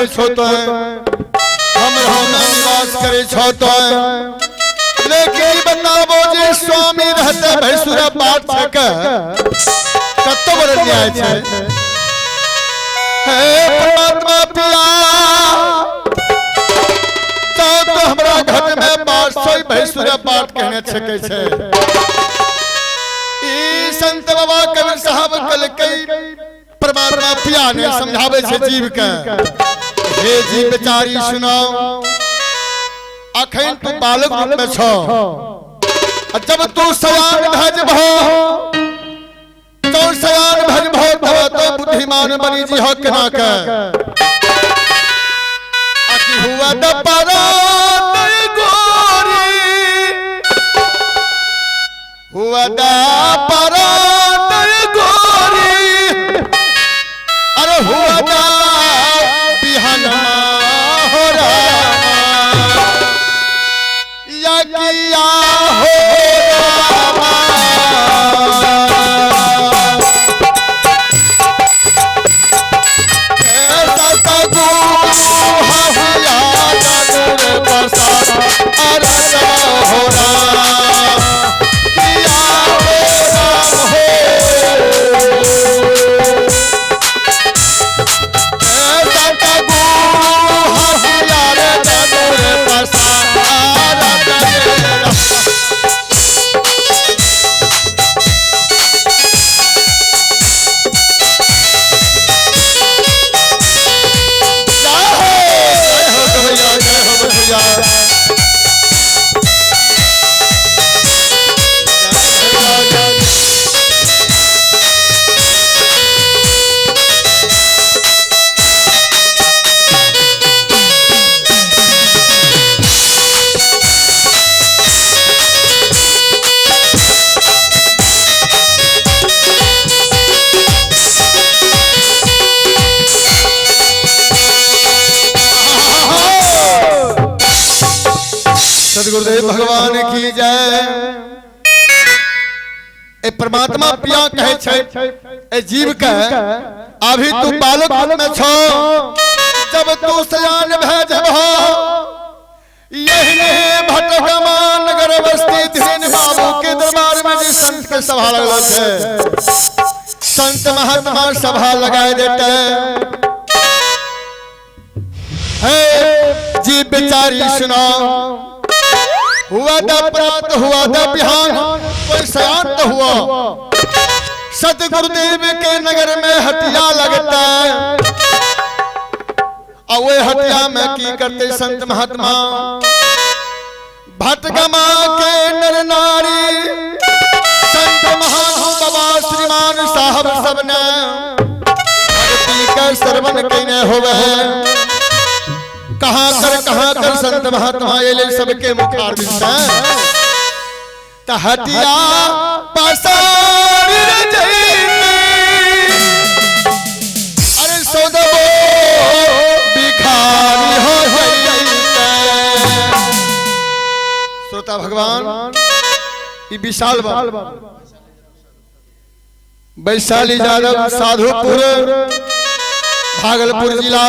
करे छो तो हम में निवास करे छो तो। लेकिन बताबो जे स्वामी रहते भैंसुरा बात छै के कत्तो बड़ न्याय छै। हे परमात्मा पिया तो हमरा घर में बात सोई भैंसुरा बात कहने छकै छै। ई संत बाबा कबीर साहब कल कई परमात्मा पिया ने समझावे छै जीव के, हे जीव बेचारी सुनो, अखन तू बालक रूप में छो, जब तू सयान भजबहो तो सयान भजबहो तब तो बुद्धिमान बनी जी हो केना के अति हुआ द परात गोरी, हुआ द परात गोरी, अरे हुआ द बिहनमा हो रामा, या किया हो रामा। हो राम किया हो राम हो। सदगुरुदेव भगवान की जय। ए परमात्मा पिया कहे छै ए जीव के, अभी तू बालक रूप में छो, जब तू सयान भए जबहो यही नहीं भटकमा नगर बस्ती धीन बाबू के दरबार में जी संत के सभा लगल छै, संत महात्मा सभा लगाए देते है। जी बेचारी सुनो, हुआ दा प्रात हुआ दा बिहान, कोई सयान तो हुआ। सतगुरुदेव के नगर में हटिया लगता है, और वे हटिया में की करते संत महात्मा भटकमा के नर नारी संत महान बाबा श्रीमान साहब सबने भक्ति के श्रवण कहने होवे। कहाँ कर संत महात्मा ये ले सबके मुखार बिंद हटिया पसार अरे सौदबो भिखारी हो। श्रोता भगवान ई विशाल वैशाली यादव साधुपुर भागलपुर जिला,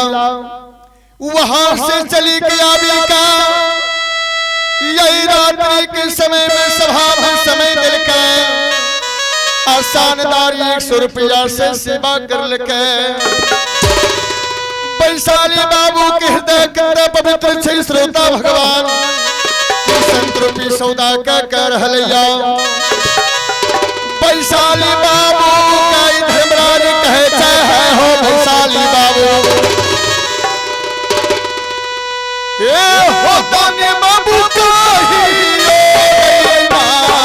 वहां से चली गया का यही रात्रि के समय में सभा में समय दिल के आसानदार 100 रुपया से सेवा कर लके। वैशाली बाबू के हृदय के पवित्र छे श्रोता भगवान संत रूपी सौदा का कर हलैया। वैशाली बाबू का धर्मराज कहे चाहे हो वैशाली बाबू ए हो दाने बाबू कहियो हो।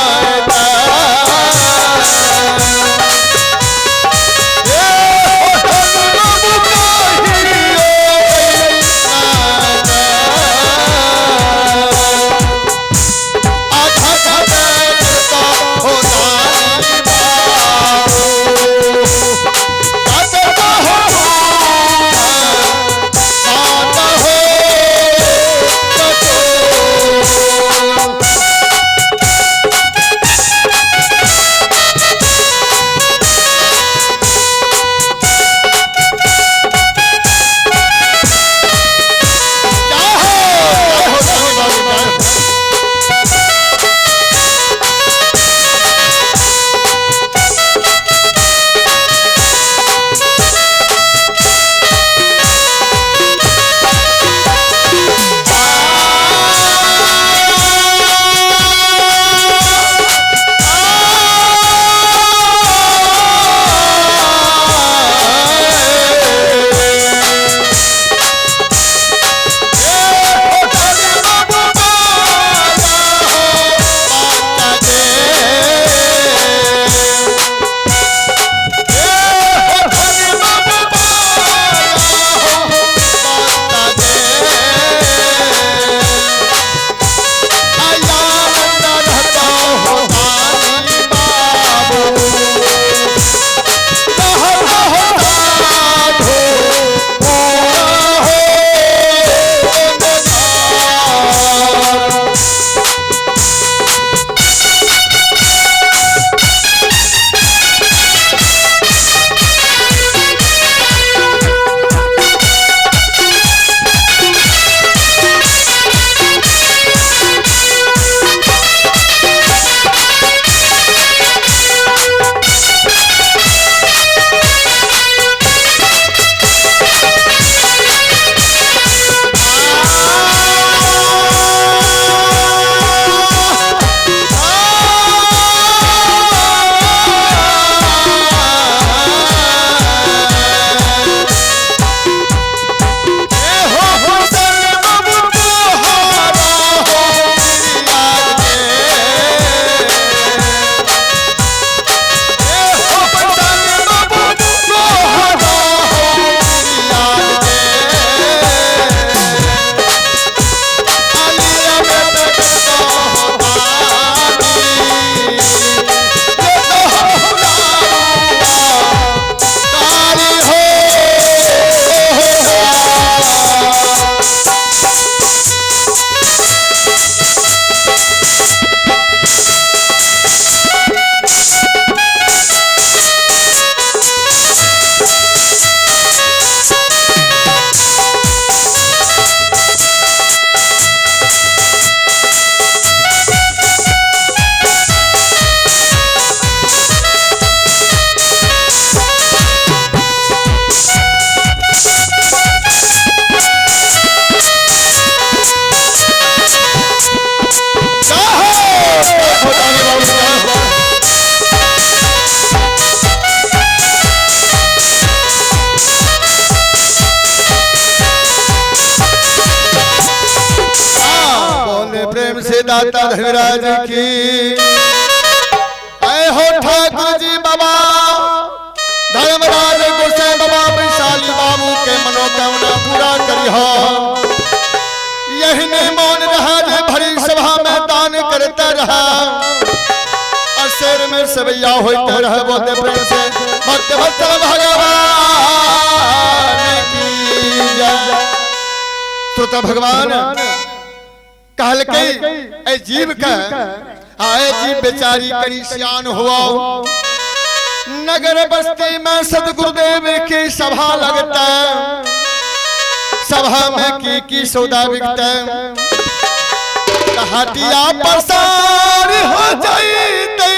हो दानी बाबू, जय हो। बोले प्रेम से दाता धर्मराज की। आए हो ठाकुर जी बाबा धर्मराज गोसाई बाबा वैशाली बाबू के मनोकामना पूरा करी हो। यही नहीं मौन रहा जे भरी सभा में दान करता रहा और शेर में सवैया होते रहे। बोलते प्रेम से भक्त भक्त भगवान की जय। श्रोता भगवान कहलकै ए जीव के आए जीव बेचारी करी सियान हुआ। नगर बस्ती में सदगुरुदेव की सभा लगता है, सभा में की सौदा बिकता है, हटिया पसार हो जाते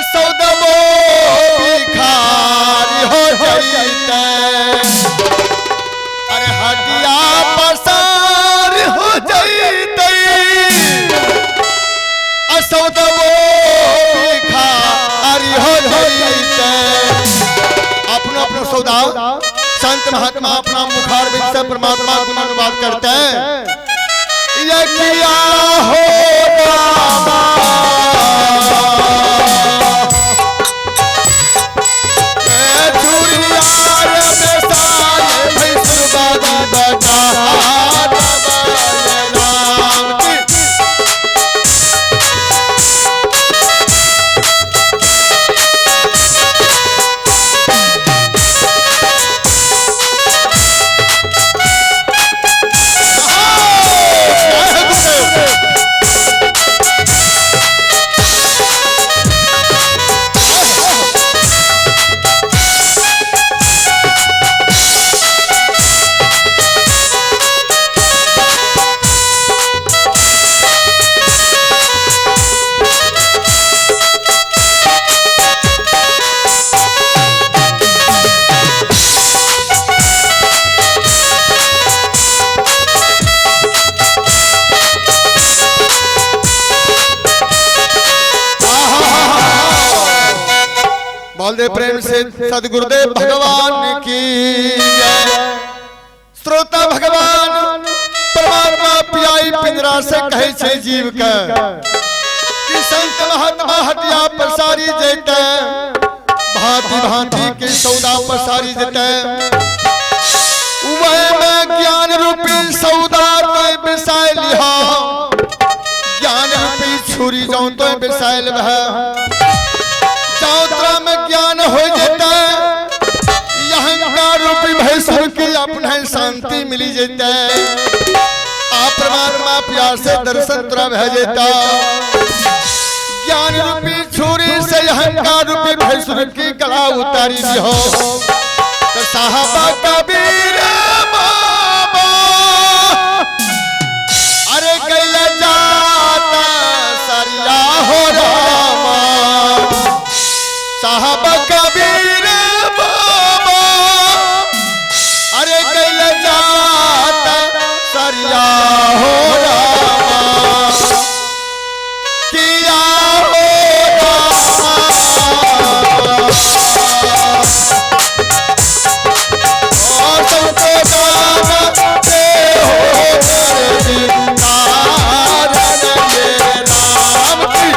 सौदा वो भिखारी हो जाते। अरे हटिया पसार हो जाते सौदा वो भिखारी हो जाते। अपना अपना सौदा संत महात्मा अपना मुखार से परमात्मा को अनुवाद करते हैं। ये किया हो रामा, राम की। जय गुरुदेव। बोल दे प्रेम से सदगुरुदेव भगवान की जय। श्रोता भगवान परमात्मा पियाई पिंजरा से कहे छे जीव के कि संत महात्मा हटिया पसारी जेते, भांति भांति के सौदा पसारी जेते, वह में ज्ञान रूपी सौदा तो बिसाय लिहा, ज्ञान रूपी छुरी जौं तो बिसायल वह चौतरा में ज्ञान हो जाता है, अहंकार रूपी भैंसुर की अपने शांति मिली जाता है, आप परमात्मा प्यार से दर्शन तुरा भय जाता। ज्ञान रूपी छुरी से अहंकार रूपी भैंसुर की गला उतारी दी हो तो साहबा कबीर बाबा अरे कैला जाता सरिया हो रामा। साहब कबीर बाबा अरे कैला जाता सरिया हो रामा, किया हो रामा। और सबको जानते हो तेरे कारण ये राम की।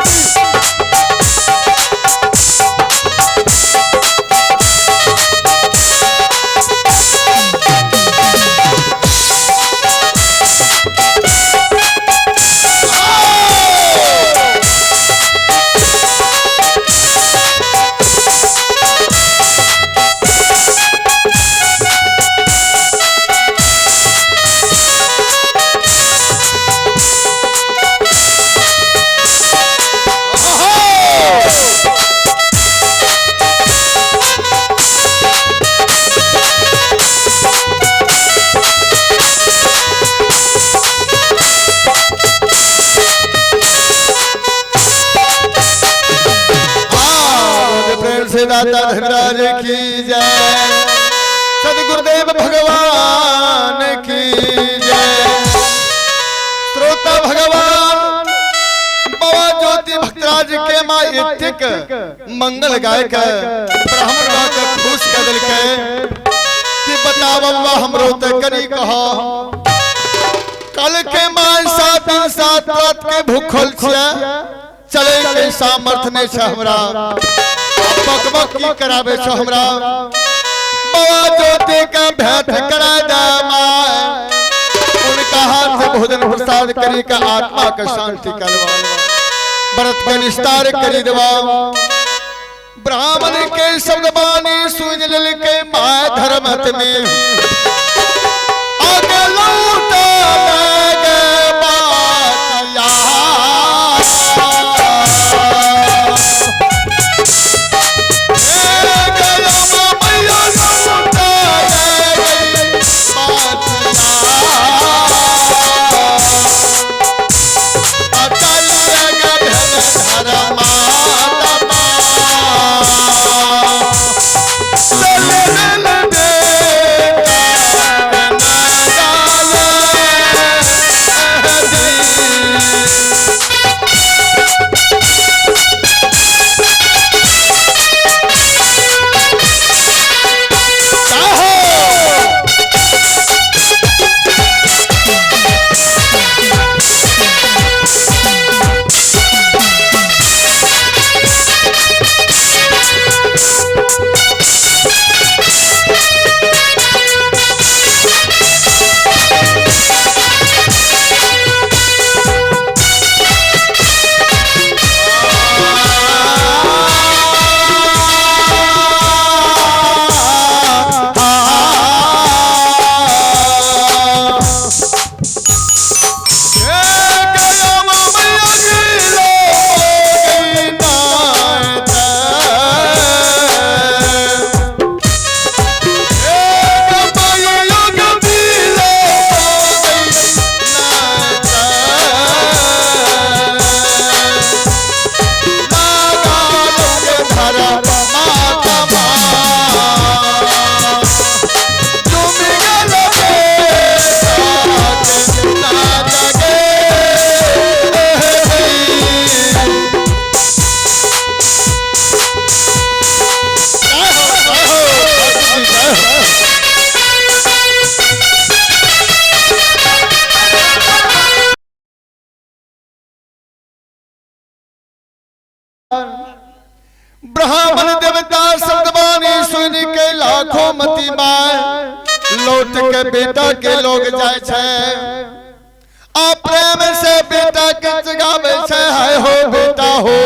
प्रेम से दाता धर्मराज की जय, सदगुरुदेव भगवान की जय। श्रोता भगवान माय एतेक मंगल गाय के ब्राह्मण बा के खुश कर देलकै कि बताव बा हमरो ते करी कह। कल के my 7 दिन 7 रात के भूखल छियै, चले के सामर्थ्य नहीं छै हमरा, बकबक की करावे छै हमरा। बाबा ज्योति के भेंट करा दे my, उनका हाथ से भोजन प्रसाद करी के आत्मा के शांति करवा, व्रत के निस्तार करी देवा। ब्राह्मण के शब्द बानी सुन के my धर्मत में आगे लौट गए बातिया। ब्राह्मण देवता शब्द बानी सुन के लाखों मती my लौट के बेटा के लोग जाय छै, आ प्रेम से बेटा के जगावे छै, हाय हो बेटा हो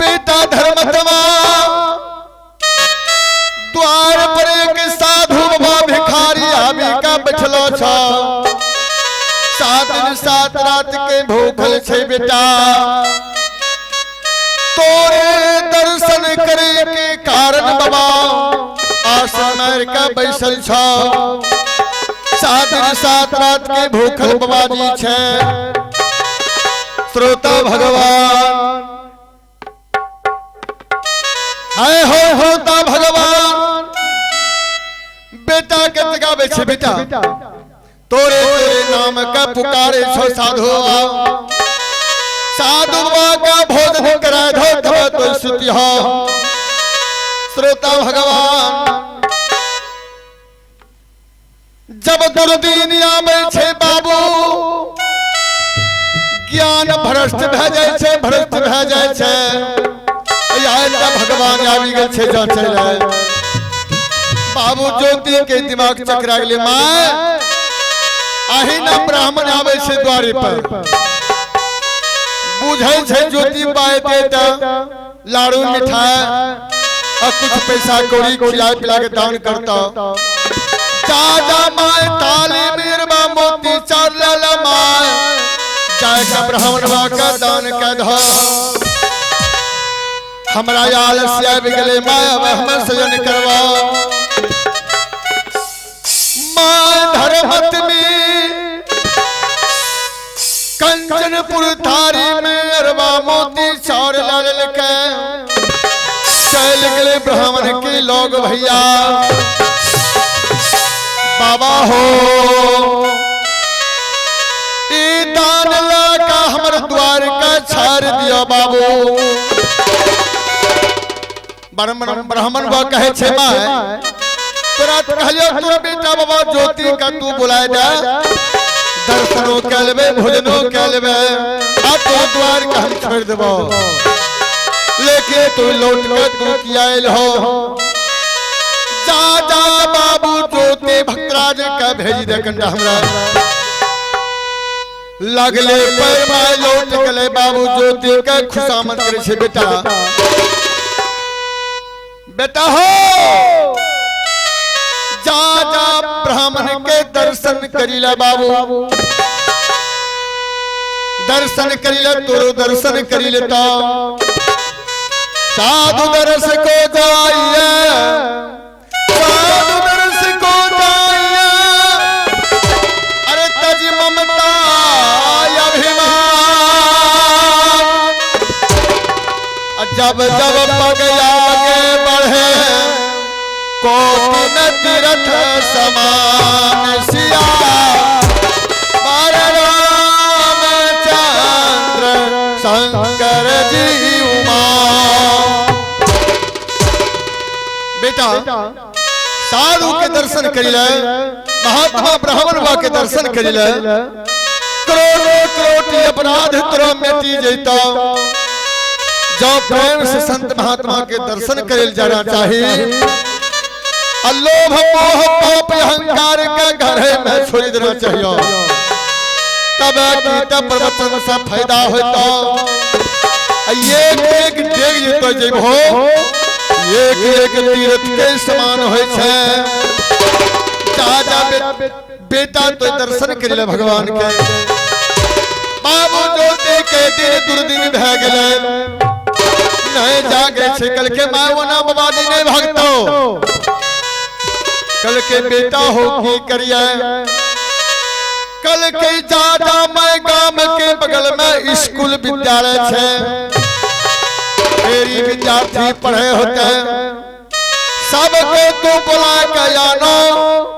बेटा धर्मतमा। द्वार पर एक साधु बाबा भिखारी आबि के बैठलो छ, 7 दिन 7 रात के भूखल छै बेटा, तोरे दर्शन करे के कारण बाबा आसन मार के बैसल छ, 7 दिन 7 रात के भूखल बाबा जी छै। श्रोता भगवान हाय हो होता भगवान बेटा के जगावे छै, बेटा तोरे तोरे नाम के पुकारे छो साधु, साधु बाबा का भोजन करा दो तब तो सुति हो। श्रोता भगवान जब दुर्दीन आवे छे बाबू ज्ञान भ्रष्ट भए जाय छे, भ्रष्ट भए जाय छे। भगवान आबि गेल छे जांचे ले, बाबू ज्योति के दिमाग चकरा गेलै, my अहि ना ब्राह्मण आवे छे द्वारे पर, बुझै छै ज्योति पाए दे त लाड़ू मिठाई और कुछ पैसा कौड़ी खिला पिला के दान करता। जा जा my ताली मेरबा मोती चार लाला my जाय का ब्राह्मण बा का दान के धो, हमरा आलस्य आबि गेलै my अब हमर सजन करवा। My धर्मत में कंचनपुर थारी में अरबा मोती चार लाल के चल गए ब्राह्मण के लोग भैया बाबा हो ई दान ला का हमर द्वार का छार भर दियो बाबू। ब्राह्मण ब्राह्मण बा कहे छे माय तोरा कहलियो तोरा बेटा बाबा ज्योति का तू बुलाए जा, दर्शनो के लेबे भोजनो के लेबे, आ तो द्वार के हम छोड़ देबो, लेकिन तू लौट के तू किया आयल हो। जा जा बाबू ज्योति भक्तराज के भेज दे कंडा हमरा। लगले पर my लौट गले बाबू ज्योति के खुशामद करे छे बेटा, बेटा हो जा जा ब्राह्मण के दर्शन करीला बाबू, दर्शन करीला तोरो दर्शन करी लेता। साधु दर्श को जाइए, साधु दर्श को जाइए, अरे तज ममता अभिमान, जब जब पग आगे बढ़े कोटि तीर्थ समान सिया पर राम चंद्र शंकर जी उमा। बेटा साधु के दर्शन करिले, महात्मा ब्राह्मण बा के दर्शन करिले, करोड़ों करोड़ अपराध तोरा मिटी जैता। जो प्रेम से संत महात्मा के दर्शन करे जाना चाहिए, लोभ मोह पाप अहंकार के घर में छोड़ देना चाहिए, तब गीता प्रवचन से फायदा होता। एक एक डेग जेतो जेबहो एक एक तीर्थ के समान होय छे। जा जा बेटा तो दर्शन करिले भगवान के। बाबू ज्योति के दिन दुर्दिन भए गेलै, नहीं जागे छे कल के my ओना बाबाजी नहीं भगतो, कल के बेटा हो की करिए। कल के जादा मैं गांव के बगल में स्कूल विद्यालय छे, मेरी विद्यार्थी पढ़े होते हैं, सबके तू बुला के आनो,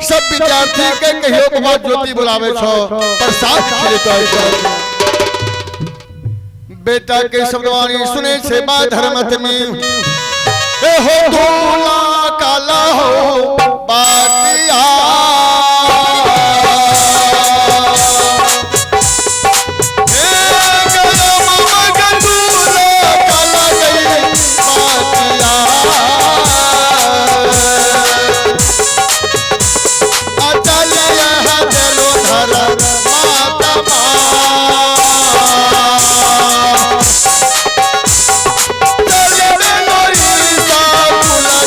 सब विद्यार्थी के कहियो बाबा ज्योति बुलावे छो प्रसाद खिले तो। बेटा के शब्दवाणी सुने छे बा धर्मत में ए हो दूला काला हो बाटिया,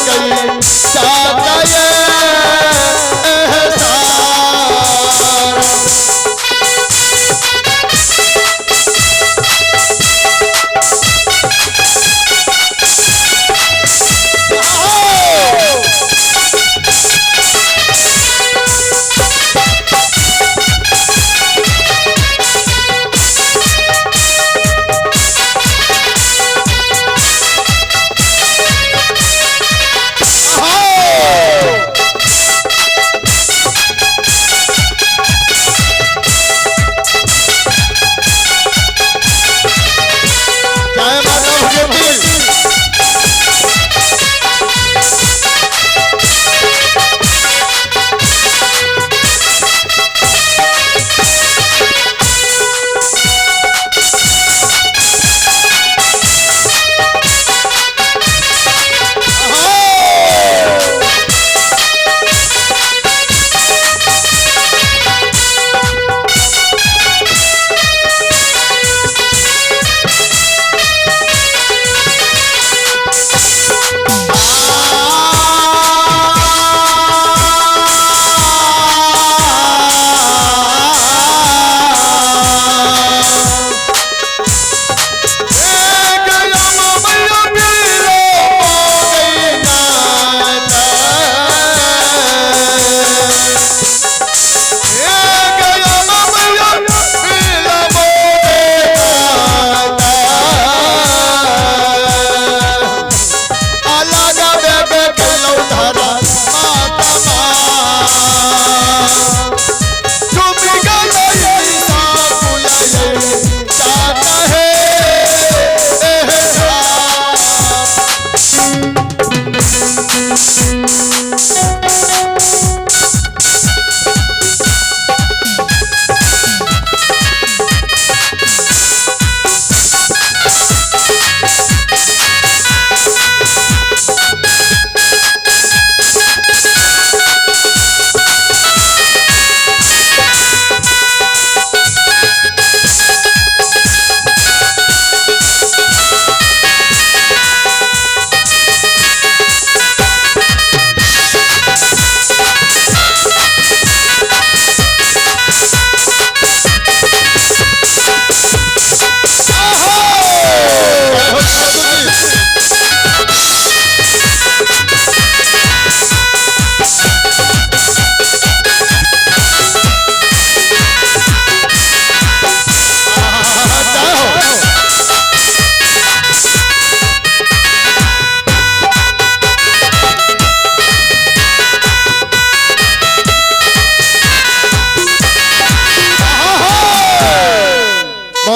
गई चाचा ये।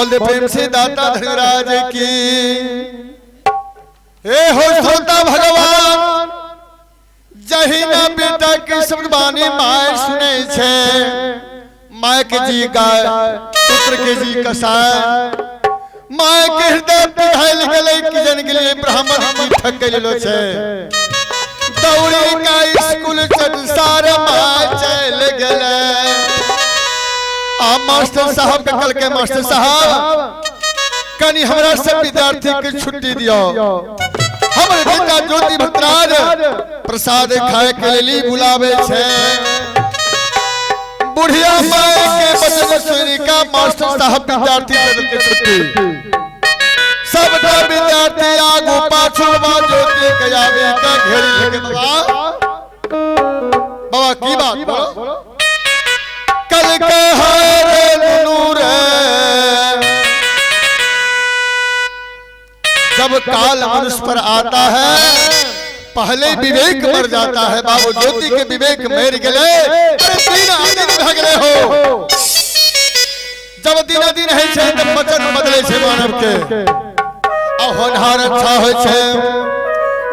बोल दे प्रेम से दाता धर्मराज की। हे हो श्रोता भगवान, जहिना बेटा के शब्द बानी my सुने छे, my के जी गाय, पुत्र के जी कसाय। My के हृदय पिघल गेलै कि जन के लिए ब्राह्मण की ठक गेलो छे। दौड़ी का स्कूल संसार my चल गेलै। आ मास्टर साहब के कल के मास्टर साहब कनी हमरा सब विद्यार्थी के छुट्टी दियो, हमर बेटा ज्योति भट्टराज प्रसाद खाए के लिए बुलावे छे। बुढ़िया माय के वचन सुनि का मास्टर साहब विद्यार्थी के के छुट्टी। सबटा विद्यार्थी आगू पाछू बाबा ज्योति के आवे के घेरी लेके बाबा बाबा की बात बोलो। कल के हरे नूर, जब काल मनुष्य पर आता है पहले विवेक मर जाता है। बाबू ज्योति के विवेक मर गए, अरे दिन आदि भगले हो। जब दिन दिन है छे तब वचन बदले छे मानव के। आ होनहार अच्छा होय छे,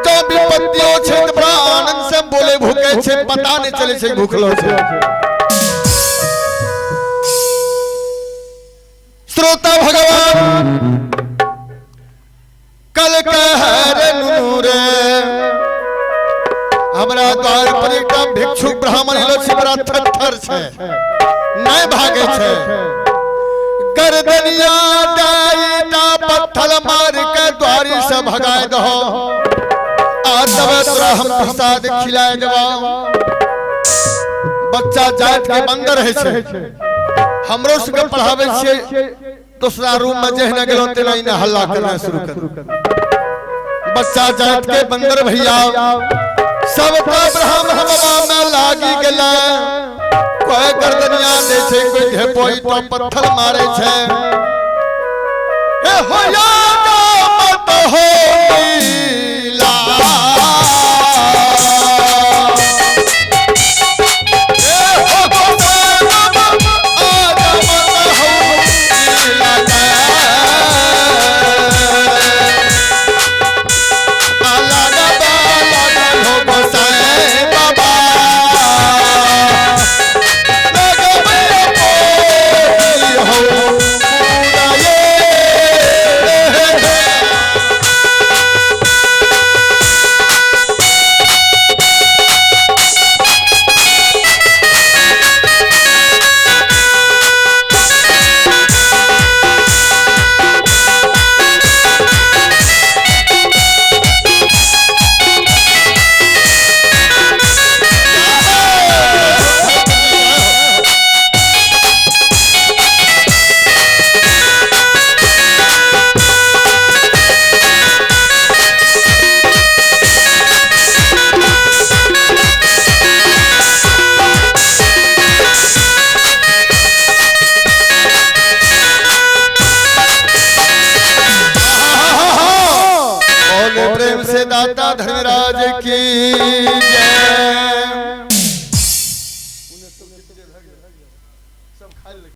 जब विपत्तियों छे त बड़ा आनंद से बोले भूखे छे, पता नहीं चले छे भूखलो छे। श्रोता भगवान कल कहर नूरे, हमरा द्वार पर एकटा भिक्षुक ब्राह्मण एलो छै, बड़ा थरथर छै, नहीं भागे छै। गर्दनिया दाईटा पत्थर मार के द्वारी से भगाए दहो, आ तब तोरा हम प्रसाद खिलाए देबो। बच्चा जात के बंदर है छै, हमरो सबके पढ़ावे छियै दूसरा रूम में जहिना गेलो तेना इने हल्ला करना शुरू कर। बच्चा जात के बंदर भैया सबका ब्राह्मण बाबा में लागी गेलै। कोई गर्दनिया दे छै, कोई ढेपोई तो पत्थर मारे छै। ए हो या मत हो